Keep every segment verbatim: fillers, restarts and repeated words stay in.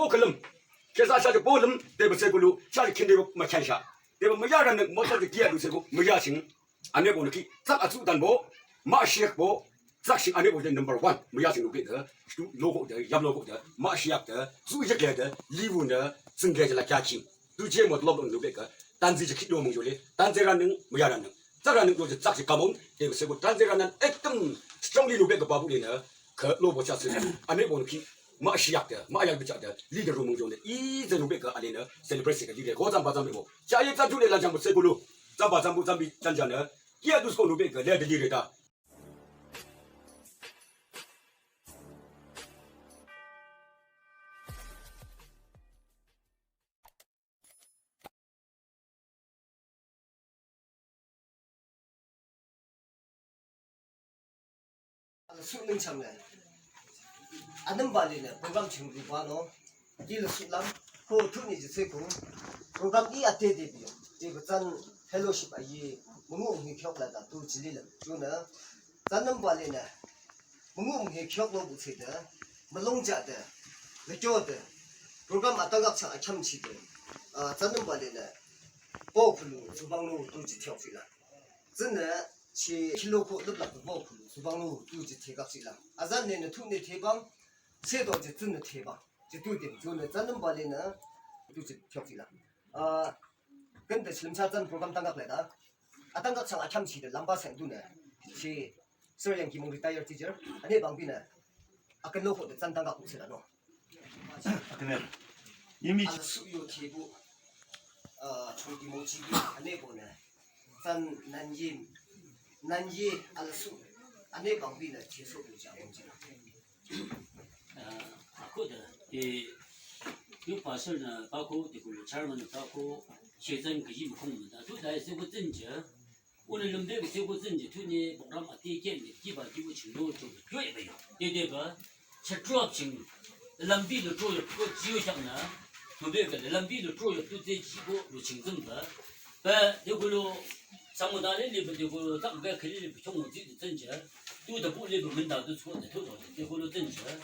Bo khülüm. Kesa shaji bo lüm, tüba thsükhülu, shaji khinde bo mükheanshang. Tüba müyarünü, mütsa de kia du thsükhü, müyashang. Anebonü ki, tsak atsudanbo, müshakbo, tsak shang anebo de number one, müyashang nü beka, shu loko de, yam loko de, müshak de, tsu yek de, liwunü, tsingge de la kya ki. Tuje mo lobon nü beka, tanzi je kit lo mung jole, tanzi ranü, müyarünü. Tsak ranü yo je tsak je kamon, tüba thsükhü tanzi ranü ekdom strongly nü beka babu le nü, ke lobo cha thsükhü. Anebonü ki, müshak de, müyak bicha de, leader ro mung jole, i je nü beka ale nü, celebrate ke leader, ko zamba zambi bo. Cha ye tsa ju le la jambo thsükhülu, zamba zambo zambi janjanü, kia du thsükhü nü beka, le de leader da. Ala su ningchang le. Anam bale ne program ching ri ba no. Ki la su lam. Ko tu ni ji se ko. Program i ate de bi. De ba zan fellowship a yi. Mungu ngi kyok la da tu ji li lam. Ju ne. Zan nam bale ne. Mungu ngi kyok lo bu se de. Malong ja de. Le kyo de. Program atagak cha a kyam chi de. A zan nam bale ne. Bo kulu. Zubang lo tu ji kyok si la. Zan ne. Chi kilo ko lüp lak bo kulu, zubang lo, tu ji te kak si la. Azan ne ne tu ne te bang, se do ji zin ne te bang, ji tu de, ju ne zan nüm bale ne, tu ji kyok si la. A, ken de shlim cha zan program tangak le da. A tangak chang a kyam chi de lamba sang du ne. Chi, Sir Yang Kimung retire teacher, ane bang bi ne. A ken lo ko de zan tangak u se la no. Amen. Yimi. Ala su yo te bu. A, chong ki mo chi bu. Ane bo ne. Zan nan yi. Nan yi ala su. Ane bang bi ne te so bu ja mo ji. A, ako de. E, yu pastor na pa ko, de ko chairman pa ko. Che zan ke yi mo kong mo da. Tu da se ko zin je. Onü lümbe ke thsüko tsünjü thüne program ate kemi kiba kibu ching lo cho kyo ebe yo. Dedeba, chah drop ching, lümbi lo cho yo ko jiyo shang na, nübe ke lümbi lo cho yo tu te jibo lo ching tsün ba. Ba, de ko lo, samudale le ba de ko lo, tak ba kele le ba chong mo zi de tsünjü, tu de bu le ba menda du cho de to de ko lo tsünjü.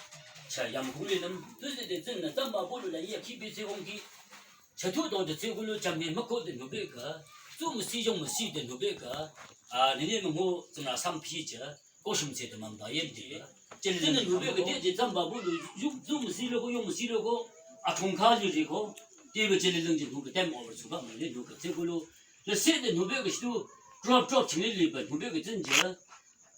Chah yam ko le lüm, tu de de tsün na, tamba bu lo la ye ki bi se ong ki. Chatu dong de tsüko lo jam ne mako de nübe ka, tsu müsi yong müsi de nübe ka, a, nene müngu tsüna sam pi je, ko shim tse de mam da ye de. Jele de nübe ka de je zamba bu lo, yu, tsu müsi lo ko, yong müsi lo ko, a, thong ka li ri ko, de be jele leng je nübe tem over su ba ma le nübe tsüko lo, le se de nübe ka shi tu, drop drop ching le le ba nübe ka zin je,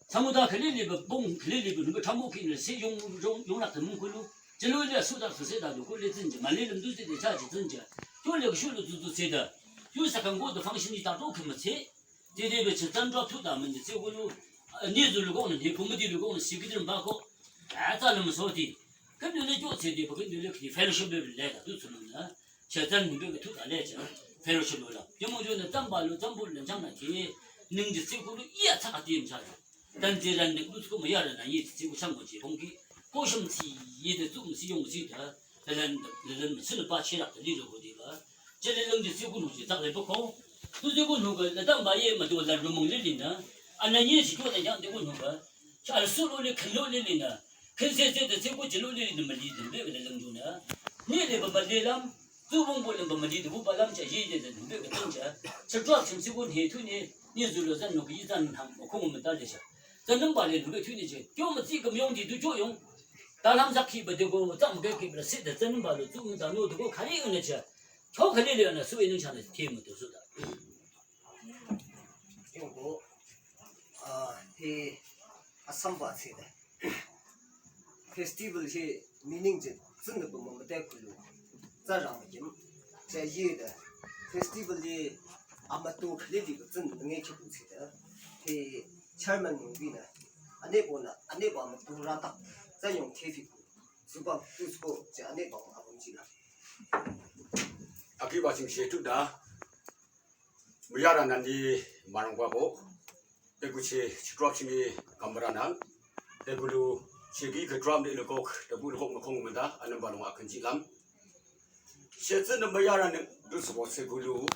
Samuda khali liba, bung khali liba, nungbe thamu ki ne se yong, yong, yong lak de mung kulu. Jelo le su da su se da lu ko le zin je, ma le lem du se de cha ji zin je. Yo le shu lu zu zu se da. Yo sa kan go de function ni da do ke ma se. De de be che zan do tu da men de se kulu. Ni zu lu go ne, ni committee lu go ne, si ki de ba ko. A za le ma so di. Ken de le jo se de, ba ken de le ki fellowship le le da du su ne. Che zan nungbe ke tu da le che. Fellowship lo la. Yo mo yo ne zan ba lu, zan bu le zan na ki. Ning de se kulu, ya cha ka di cha. Dan zirang nü lu tsü ko müyarü nü ye tsü ko shang ko ji bong ki. Ko shang tsü ye de tsü müsi yong müsi de. Lelen, lelen müsü nü ba chirap de li ro ko di ba. Jele lung de tsü ko nü ji tak le ba ko. Tu tsü ko nü ko le dang ba ye ma do la ru mung le li nü. Ana ye shi ko de yang de ko nü ba. Cha su lo le khen lo le li nü. Khen se se de tsü ko ji lo le li nü ma li de be le lung ju nü. Ni le ba ba le lam. Zu bung bu lung ba ma li de bu ba lam cha ye de de be ke tong cha. Cha drop chim si bu ni tu ni, ni zu lo zan no ke yi zan ham ko kong me ta de cha. Zan nung ba le lu ke tu ni che. Kyo ma zi ke myong di du kyo yong. Ta lam zak ki ba de go zan ke ki ba si de zan nung ba lo zu mu da no de go ka yi ne cha. Kyo ka le le na su yi nung cha ne ti mu de su da. Yong ko, a, he, a, samba si de. Festival shi meaning je tsün de bum ma de kulu. Za rang ma jim. Za ye de. Festival ye ama to kle di tsün de nge ke ku si de. He chairman nung bi na. Ane bo na, ane bo ma to ra ta. Za yong te fi ku. Su ba tu su ko je ane bo ma bum ji na. Aki ba ching she tu da. Müyarü nü ni marang ba bo. Te ku che, che drop ching ni kamera nang. Te ku lu, che ki ke drum de le kok, te bu le kok me kong me da, anam ba long a kan ji lam. Che zin de müyarü nü du su bo che ku lu.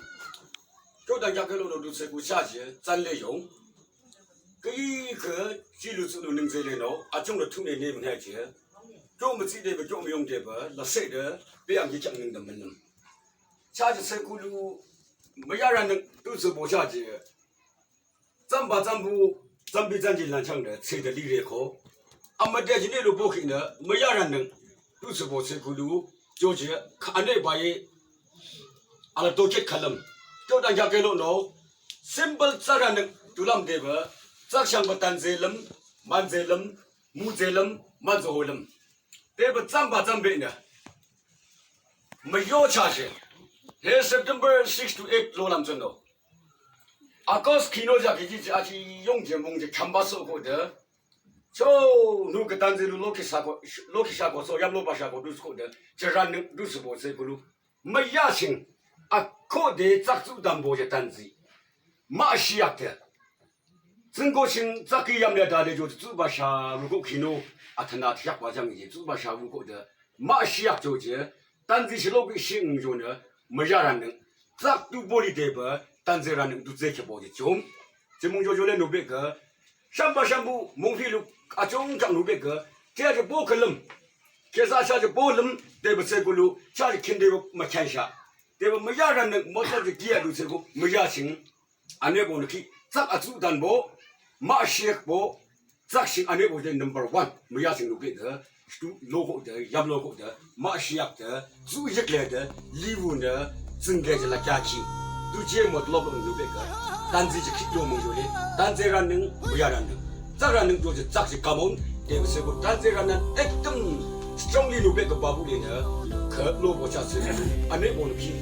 Kyo da ya ke lo lo du che ku cha je, zan le yong. Ke yi ke, ji lu zu lu ning ze le no, a chung le tu ne ne me ne je. to mütsüde be to müyungde be la sede be yangki chang nengde münüm. Chajü sekulu müyaranü tu sübo chajü. Tsamba tsambu tsambi tsanji lanchangde sede lireko. Amüde jine lu bokhinü müyaranü tu sübo sekulu jojü ka ane baye ala toket kalem. Jodan jake lono. Simple tsaranü tulamde be. Tsakshang be tanzelem, manzelem, muzelem, manzoholem. Debe tsamba tsambe ne. Müyo chashe. He September six to eight lolam tsüno. August kino ja kiji ji aji yongje mungje kamba sokode. Cho nu ke tanzelu loki sako, loki sako so yamlo ba sako duskode. Jeran dusubo sekulu. Müyaching, akhode tsaksu dambo je tanzi. Müshiyakde. Tsingko ching tsaki yamle dale jo tsuba sha ruko kino, atana tiakba jang ye tsuba sha ruko de. Müshiyak jo je, tanzi shilo ki shing jo ne, müyaranü. Tsak tu boli de be, tanzi ranü tu ze kebo je jom. Jemung jo jo le nube ke. Shamba shambu, mungfi lu, achong chang nube ke. Tia je bo kelem. Kesa sha je bo lem, de be sekulu, cha je kinde be machansha. De be müyaranü, moto je kia du seko, müyaching. Anebo nü ki, tsak atsu danbo, müshiyakbo, tsak shing anebo de number one, müyaching nube de, stu loko de, yam loko de, müshiyakde, tsu yekle de, liwu ne, tsingke je la kyaki. Duje mo loko nube de, tanzi je kit lo mung yo le, tanzi ranü, müyaranü. Tsak ranü jo je tsak je kamon, de be seko tanzi ranü ekdom strongly nube ke babu le ne, ke lo bo cha se, anebo nü ki,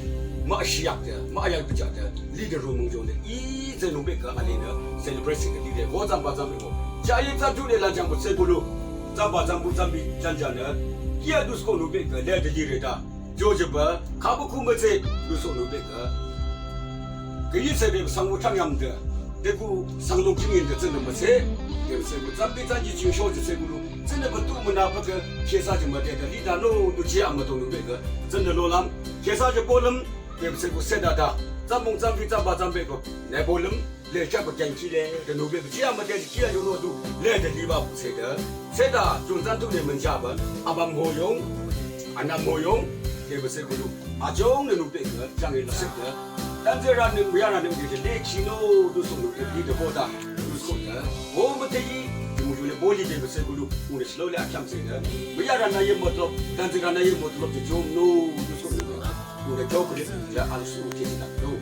müshiyakde, müyak de ja de, leader ro mung yo le, i ze nube ke ale ne, celebration ke leader, wo zamba zambi wo. Cha ye tsa ju le la jang bo sekulu, zamba zambu zambi jan ja ne, kia dusko nube ke, le de leader da. Jojeba, kabu ku metse, luso nube ke. Ke yi sebe sangwu tang yam de. De ku sanglung jing yin de zene metse. De metse ku zambi zanji jing sho je se ku lu. Zene ba tu mena ba ke, kesa je ma de de li da no, du je ama do nube ke. Zene lo lam, kesa je bo lam, de metse ku se da da. Zambung zambi zamba zambe ko, ne bo lam. Le chapa kyanki le, de nube, chia ma de kia yo no du, le de liba bu se de. Se da, jun zan du ne men chapa, abam ho yong, anam ho yong, de be se ku du. Ajong ne nube ke, chang e la se de. Tanzi ranü, müyaranü de, de, le kino, du so nube, li de bo da, du so de. Bo me te yi, de mu le bo li de be se ku du, une slow le akyam se de. Müyaranü ye mo to, tanzi ranü ye mo to, de jong no, du so nube. Une to ku de, ya al su ke da, no.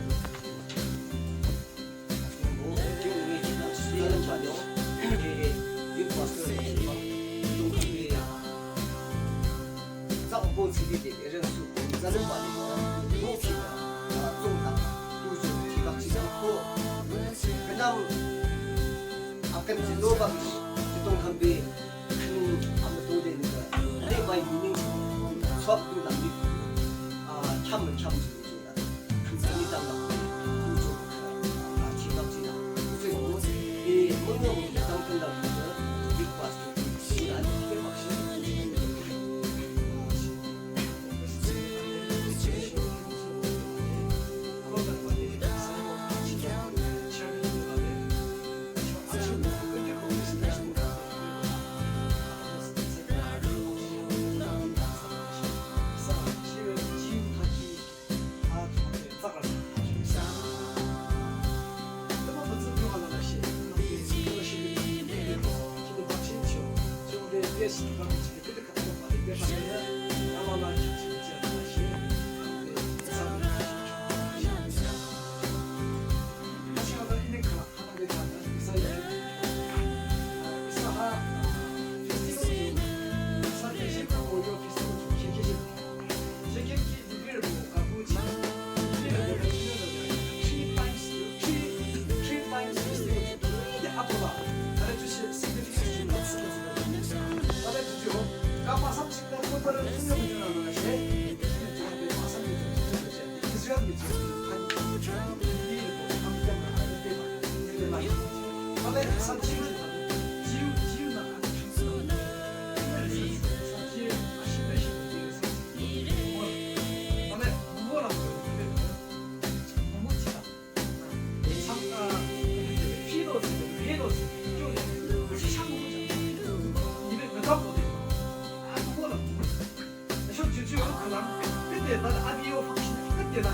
Küde la api yo function küde la.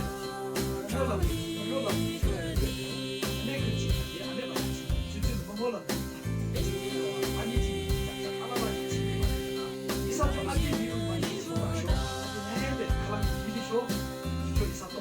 Mo la, mo la, ne kü chi, ya ne ba chi, chi chi mo la. Ani chi, ala la chi. Isa to ani mi ma ni chi ma sho. Ne de kala mi ni sho. Cho isa to.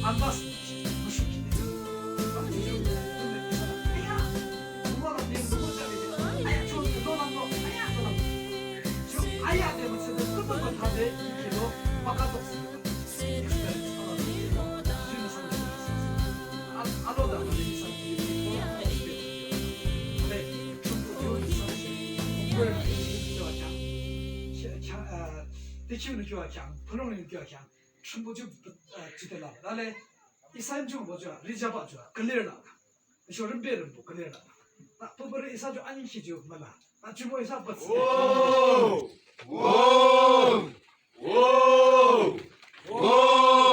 Anlas. Thrünpuh ju, uh, judüla. Lale, isa jubah ju, rijabah ju, clear la. Sho rümbe rümbo clear la. Na püpürü isa ju anihki ju müla. Na jumo isa bats. Wow! Wow! Wow! Wow!